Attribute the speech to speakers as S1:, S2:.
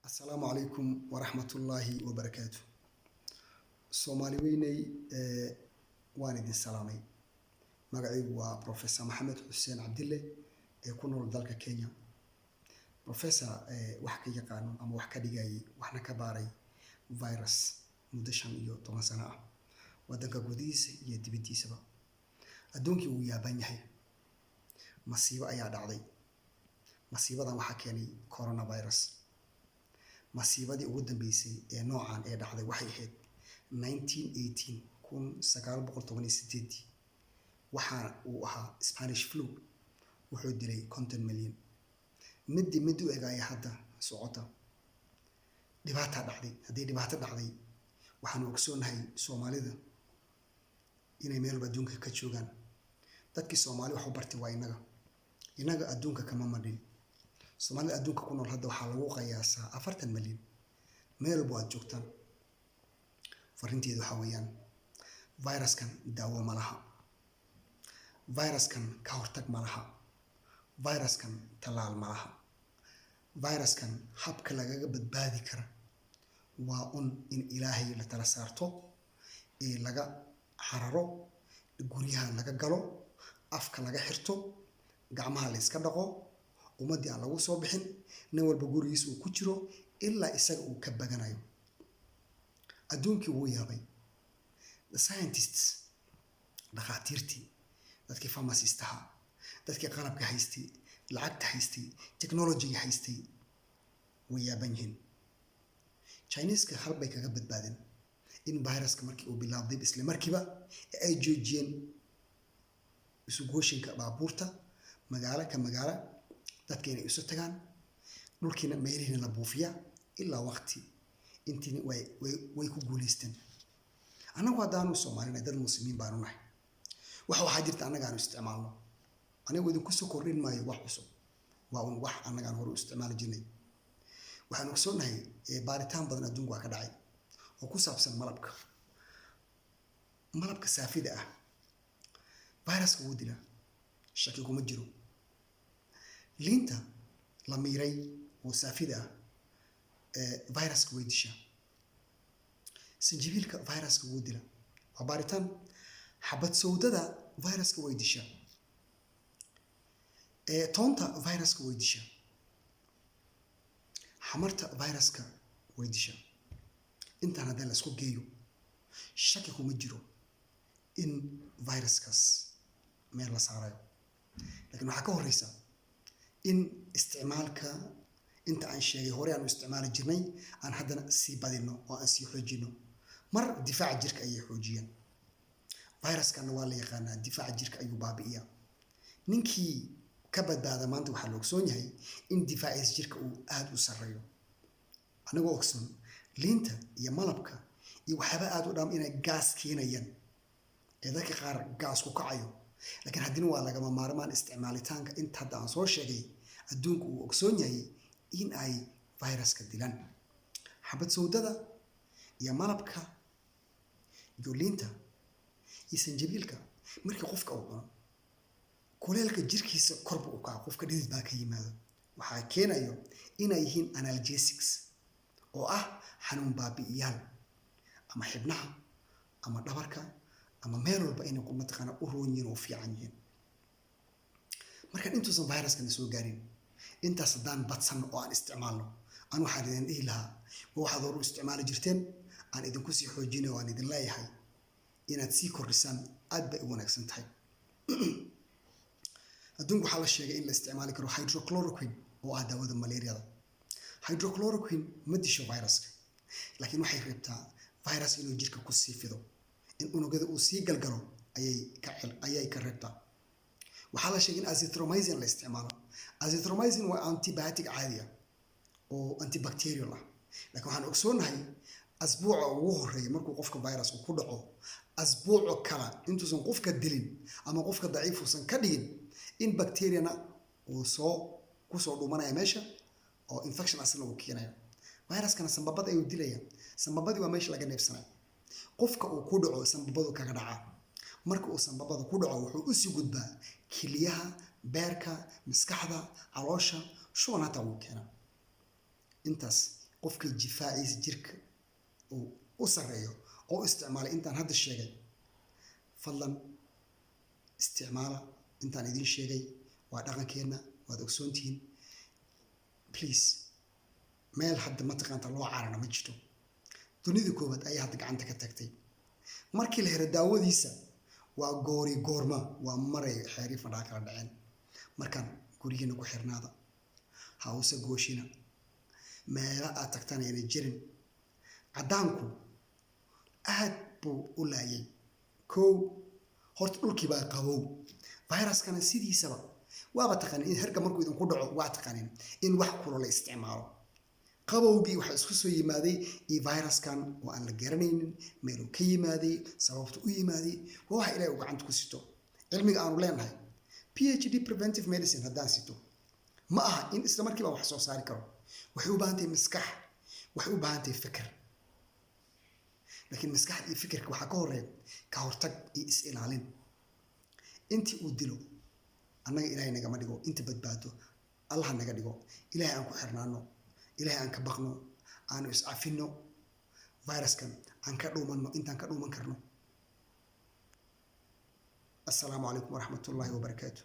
S1: Asalaamu calaykum waraxmatullaahi wabarakaatu. Soomaali weyney, waan idin salaamay. Magacaygu waa Professor Maxamed Xuseen Cabdille ee ku nool dalka Kenya. Professor wax ka yaqaano ama wax ka dhigayay, waxna ka baaray virus muddo 15 sano ah, waddanka gudihiisa iyo dibaddiisaba. Adduunkii wuu yaaban yahay, masiibo ayaa dhacday. Masiibadan waxaa keenay coronavirus. Masiibadii ugu dambeysay ee noocan ee dhacday waxay ahayd 1918, 1918-dii. Waxa uu ahaa Spanish flu, wuxuu dilay 50 milyan. Midii mid u eg ayaa hadda socota. Dhibaataa dhacday. Haddii dhibaato dhacday, waxaanu ogsoonahay Soomaalida inay meel walba adduunka ka joogaan. Dadkii Soomaali wax u bartay waa innaga. Innaga adduunka kama madhin. Soomaalida adduunka ku nool hadda waxaa lagu qiyaasaa 40 milyan. Meel walba aad joogtaan, fariinteedu waxaa weeyaan: viruskan daawo ma laha, viruskan ka hortag ma laha, viruskan tallaal ma laha. Viruskan habka lagaga badbaadi kara waa un in Ilaahay la tala saarto ee laga cararo, guryaha laga galo, afka laga xirto, gacmaha la iska dhaqo, ummaddii aan lagu soo bixin, nin walba gurigiisa uu ku jiro ilaa isaga uu ka baganayo. Adduunkii wuu yaabay. The scientists, dhakhaatiirtii, dadkii pharmacistaha, dadkii qalabka haystay, lacagta haystay, technologyga haystay, way yaaban yihiin. Chineska hal bay kaga badbaadeen: in viruska markii uu bilaabday isla markiiba ee ay joojiyeen isu gooshinka baabuurta magaalo ka magaalo, dadka inay isu tagaan, dhulkiina meelihiina la buufiya ilaa waqti intiina way ku guuleysteen. Annagu haddaanu Soomaalina, dad Muslimiin baanu nahay. Waxaa jirta annaga aanu isticmaalno. Anigu idinku soo kordhin maayo wax cusub, waa un wax annagaan hore u isticmaali jirnay. Waxaan ogsoonahay baaritaan badan adduunku waa ka dhacay oo ku saabsan malabka. Malabka saafida ah viruska wuu dilaa, shaki kuma jiro. Liinta la miiray oo saafida ah viruska way dishaa. Sanjibiilka viruska wuu dilaa, waa baaritaan. Xabad sawdada viruska way dishaa. Toonta viruska way dishaa. Xamarta viruska way dishaa. Intaan haddii la isku geeyo, shaki kuma jiro in viruskaas meel la saarayo. Laakiin waxaa ka horeysa in isticmaalka inta aan sheegay hore aan u isticmaali jirnay aan haddana sii badino oo aan sii xoojino. Mar difaaca jirka ayay xoojiyaan. Viruskana waa la yaqaanaa, difaaca jirka ayuu baabi'iyaa. Ninkii ka badbaada maanta waxaa la ogsoon yahay in difaaciisa jirka uu aada u sarreeyo. Anigoo ogsoon liinta iyo malabka iyo waxyaaba aada u dham inay gaas keenayaan ee dadka qaar gaas ku kacayo, laakiin haddina waa lagama maarmaan isticmaalitaanka inta hadda aan soo sheegay. Adduunku uu ogsoon yahay in ay viruska dilaan xabad sawdada iyo malabka iyo liinta iyo sanjabiilka. Markii qofka uu cuno, kuleelka jirkiisa korba u kaca, qofka dhidid baa ka yimaado. Waxaa keenayo inay yihiin analgesics oo ah xanuun baabi'iyaal, ama xibnaha ama dhabarka ama meel walba inay mataqaana u roon yihiin oo u fiican yihiin. Markaan intuusan viruskana soo gaarin, intaas haddaan badsanno oo aan isticmaalno, an waxaan idin dhihi lahaa waxaad hor u isticmaali jirteen aan idinku sii xoojinay oo aan idin leeyahay inaad sii kordhisaan aad bay u wanaagsan tahay. Adduunku waxaa la sheegay in la isticmaali karo hydrochloroquine oo ah daawada malaariyada. Hydrochloroquine ma disho viruska, laakiin waxay reebtaa virus inuu jirka ku sii fido, in unugyada uu sii galgalo ayay ka reebtaa. Waxaa la sheegay in azithromycin la isticmaalo. Azithromycin waa antibiotic caadi ah oo antibacterial ah, laakiin waxaan ogsoonahay asbuuca ugu horeeya markuu qofka virusku ku dhaco, asbuuco kala intuusan qofka dilin ama qofka daciif uusan ka dhigin, in bacteriana uu soo kusoo dhumanaya meesha oo infection asna uu keenayo. Viruskana sambabada ayuu dilaya. Sambabadii waa meesha laga neefsanayo. Qofka uu ku dhaco sambabadu kaga dhacaa. Marka uu sambabada ku dhaco, wuxuu usii gudbaa keliyaha, beerka, maskaxda, caloosha, shuban hataa wuu keenaa. Intaas qofka hadduu isticmaalo azithromycin, Qofkii difaaciisa jirka uu u sarreeyo oo u isticmaalay intaan hadda sheegay, fadlan isticmaala intaan idiin sheegay. Waa dhaqankeenna, waad ogsoontihiin. Please, meel hadda mataqaanta loo carana ma jirto. Dunida koowaad ayaa hadda gacanta ka tagtay. Markii la helo daawadiisa waa goori goorma, waa maray xeerii fadhaa kala dhaceen. Markaan gurigiina ku xirnaada, ha use gooshina, meelo aad tagtaan ayna jirin. Caddaanku aad buu u laayay. Kow, horta dhulkii baa qabow. Viruskana sidiisaba waaba taqaanin in herga markuu idinku dhaco, waa taqaanin in wax kulo la isticmaalo. Qabowgii waxaa isku soo yimaaday iyo viruskan oo aan la garanaynin meeluu ka yimaaday, sababta u yimaaday. Waa waxa Ilahay uu gacanta ku sito. Cilmiga aanu leenahay, PhD preventive medicine haddaan sito, ma aha in isla markiiba wax soo saari karo. Waxay u baahan tahay maskax, waxay u baahan tahay fikir. Laakiin maskaxda iyo fikirka waxaa ka horeeya ka hortag iyo is-ilaalin. Intii uu dilo annaga Ilaahay nagama dhigo, inta badbaado Allah naga dhigo. Ilaahay aan ku xirnaano, Ilaahay aan ka baqno, aanu iscafino, viruskan aan ka dhuumanno intaan ka dhuuman karno. Assalaamu calaykum waraxmatullaahi wabarakaatu.